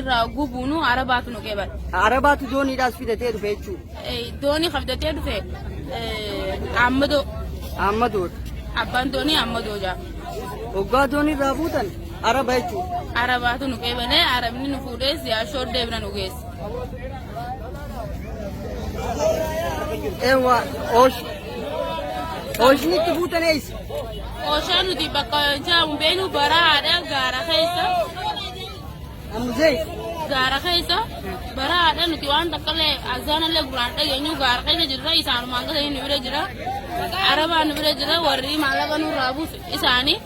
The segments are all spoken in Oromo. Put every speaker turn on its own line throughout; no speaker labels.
Doonirraa hogguu buunu Arabaatu nu qeebale.
Arabaatu dooniidhaas fidatee dhufe jechuudha.
Doonii ka fidatee dhufe Aammadoo.
Aammadoodha.
Abbaan doonii Aammadoo jedhama.
Hoggaa dooniirraa buutan Araba jechuudha.
Arabaatu nu qeebalee Arabni nu fuudhee siyaa shooddee bira nu geesse.
Eewwa oosh ooshni itti buutan eessa?
Ooshaa nuti bakka jedhamu beenu barahaadha gaara keessa.
Amuzee.
Gaara keessa barahaadha nuti waan takkallee azaanallee guraan dhageenyu gaara keessa jirra isaanumaan gasanii nu bira jira. Arabaa nu bira jira warri maallaqa nurraa buusu isaanii.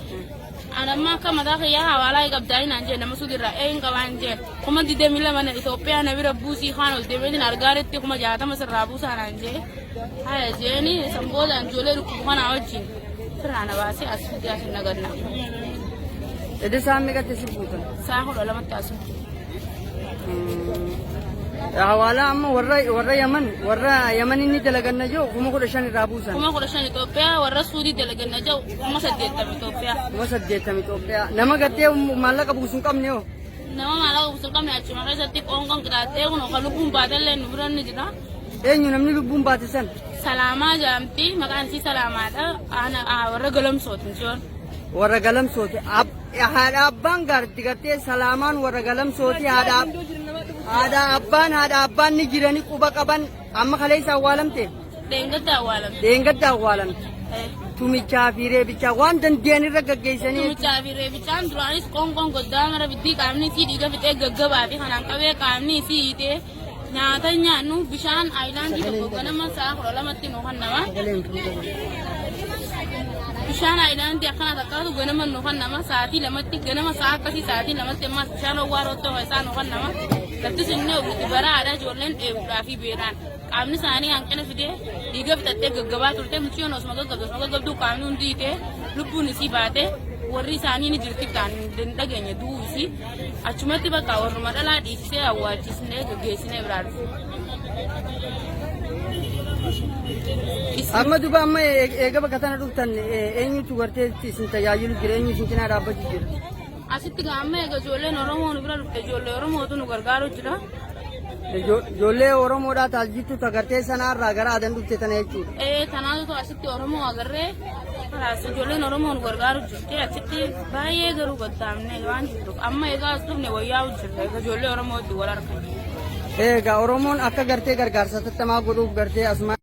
Ani amma akka mataa kiyyaa hawaalaa hin qabdaa naan jee nama sudirraa ee hin qabaan jee 22,000 na Itoophiyaa na bira buusii kaan ol deemeetiin argaaretti 60,000 sirraa buusaa naan jee haya jeeni san booda ijoollee dhukkubu kanaa wajjin sirraa na baasee as fidee as na ganna.
Edda isaan meeqatti si buutan?
Sa'a 12tti as fide.
Hawaalaa amma warra warra Yaman warra Yaman inni dalaganna jiru 15,000 irraa buusan.
15,000 Itoophiyaa warra Suudii dalaganna jiru 80,000 Itoophiyaa.
80,000 Itoophiyaa. Nama gartee maallaqa buusu hin qabne hoo?
Nama maallaqa buusu hin qabne achuma keessatti qoonqoon qixaaxxee kun kan lubbuun baatellee nu bira ni jira.
Eenyu namni lubbuun baate san?
Salaamaa jedhamti maqaan isii Salaamaadha. Ana warra Galamsooti mucayyoon.
Warra Galamsooti. Haadha abbaan gaarti gartee Salaamaan warra Galamsooti haadha haadha abbaan haadha abbaan ni jirani quba qaban amma kaleessa awwaalamte.
Dheengadda awwaalamte.
Dheengadda awwaalamte. Tumichaa fi reebichaa waan danda'an irra gaggeessanii.
Tumichaa fi reebichaan duraanis qoonqoon goddaa mara biddii qaamni isii dhiiga fixee gaggabaa fi kanaan qabee qaamni isii hiitee Nyaata hin nyaannu bishaan aayilaandii tokko ganama sa'a 12tti nu kennama. Bishaan aayilaandii akkana takkaatu ganama nu kennama sa'aatii 2tti ganama sa'a akkasii sa'aatii 2tti ammaas bishaan owwaa roottoo keessaa nu kennama. Lafti sun inni baraadha ijoolleen dheebuudhaa fi beelaan qaamni isaanii hanqina fidee dhiiga fixattee gaggabaa turte mucayyoon osuma gaggabdu osuma gaggabduu qaamni hundi hiitee lubbuun isii baate warri isaanii ni jirti ta'an hin dhageenye du'uu isii. Achumatti bakka warruma dhalaa dhiisisee awwaalchisnee gaggeessinee biraa dhufe.
Amma duba amma eega bakka tana dhuftan eenyutu gartee isin tajaajilu jira eenyu isin cinaa dhaabbachuu jira.
Asitti gaa amma eega ijoolleen Oromoo nu bira dhufte ijoollee Oromootu nu gargaaru jira.
Ijoollee Oromoodhaa taasijittu tagartee sanaarraa gara adan dhufte tana jechuudha.
Ee tanaatu asitti Oromoo agarree kalaas ijoolleen Oromoo nu gargaaru jirti achitti baay'ee garuu gaddaamne waan jirruuf amma egaa as dhufne wayyaa'u jirra egaa ijoollee Oromootti wal argan.
Egaa Oromoon akka gartee gargaarsa tattamaa godhuuf gartee asumaan.